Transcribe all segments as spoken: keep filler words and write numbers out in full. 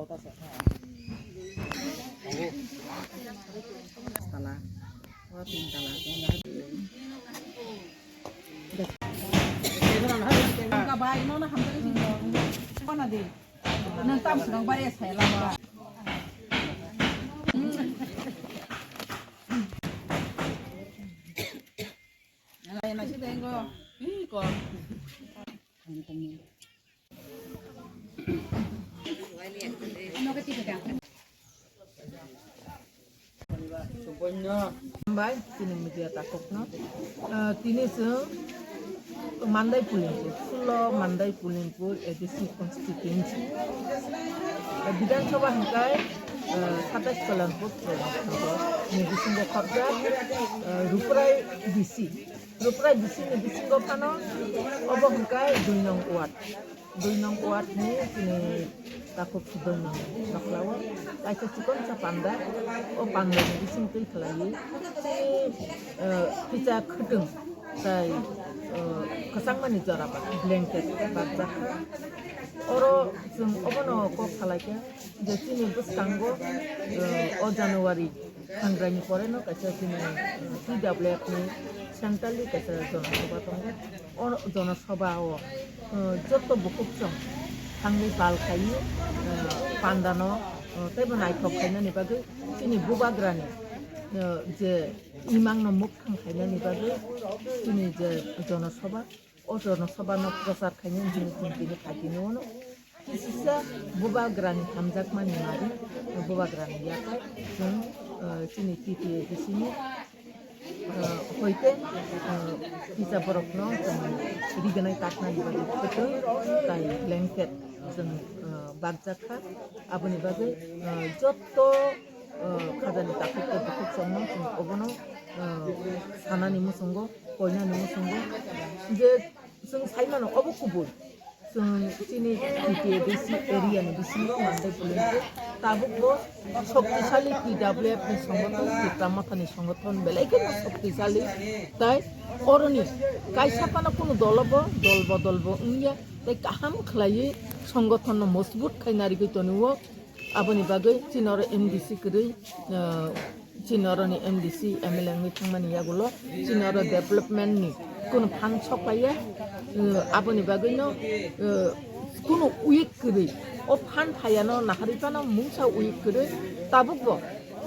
Tala. O tin tala. Bai, no, no, hamjak sing. Kona di. Nang tam sung bari sai la ba. Nang ai na si dengo. Ih, ko. Hambai, tini media takhukno. Ah, tini chwng Mandai Pulimpur, sullo Mandai Pulimpur A D C constituency. Ah, Bidhan Sabha hwnkhe, ah, satais Kalanpur ni bisingo khopjak, ah, Ruprai D C. Ruprai D C ni bisingo phano obo hwnkhe dui nong ward. Dui nong ward ni chini takhuk sudoi nong nokhlao kaisa chikonsa panda, o panda ni bising twi khlaiwi chini, eh, kisa khwtwng tai, eh, kwchangmani jora ba blanket bapjak kha. Oro chwng obono kok salaikha je chini bwskango, eh, o January Thangrai ni pore no kaisa chini, eh, T W F ni centrally kaisa jona sabha tongo. O jona sabha o, eh, joto bukhuk chwng thangwi pal khaiwi, eh, panda no, eh, teibo naithok khainani bagwi chini bubagra ni, eh, je imang no mukthang khainani bagwi chini je jona sabha, o jona sabha no prochar khainani hwnwi chwng tini phaikhe nugo no. Kisisa bubagrani hamjakmani mari, bubagrani yaphai chwng, eh, chini T T A D C ni, eh, hoite, eh, kisa borokno chwng riganai taknani bagwi kwtwng tai blanket chwng, eh, bakjak kha. Aboni bagwi, eh, jotto, eh, khajani takhuk tei bukhuk chwngno chwng obono, eh, sanani muchungo, koinani muchungo je chwng sai mano obo kubui. Chwng chini T T A D C area ni bisingo Mandai Pulimpur tabukbo shoktisali T W F ni songothon, Tipra Mothani songothon belai kheno shoktisali. Tai oroni kaisa phano kunu dolobo dol bodolbo wngya, tai kaham khlaiwi songothonno mojbut khai narigwi tonio. Aboni bagwi chini oro M D C kwrwi, ah, chini oroni M D C, M L A wngwi thangmani yagulo chini oro development ni kunu phan soklaiya. Ah, aboni bagwino, ah, kunu weak kwrwi, o phan phaiya no naharwi phano mungsa weak kwrwi tabukbo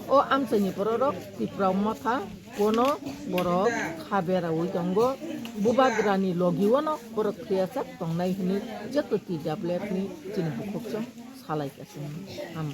o amchaini bororok Tipra Motha bono borok kha beraui tongo, bubagrani logiwono borok thwiyasak tongnai hwnwi joto T W F ni chini bukhukchwng salai ka chwng ham.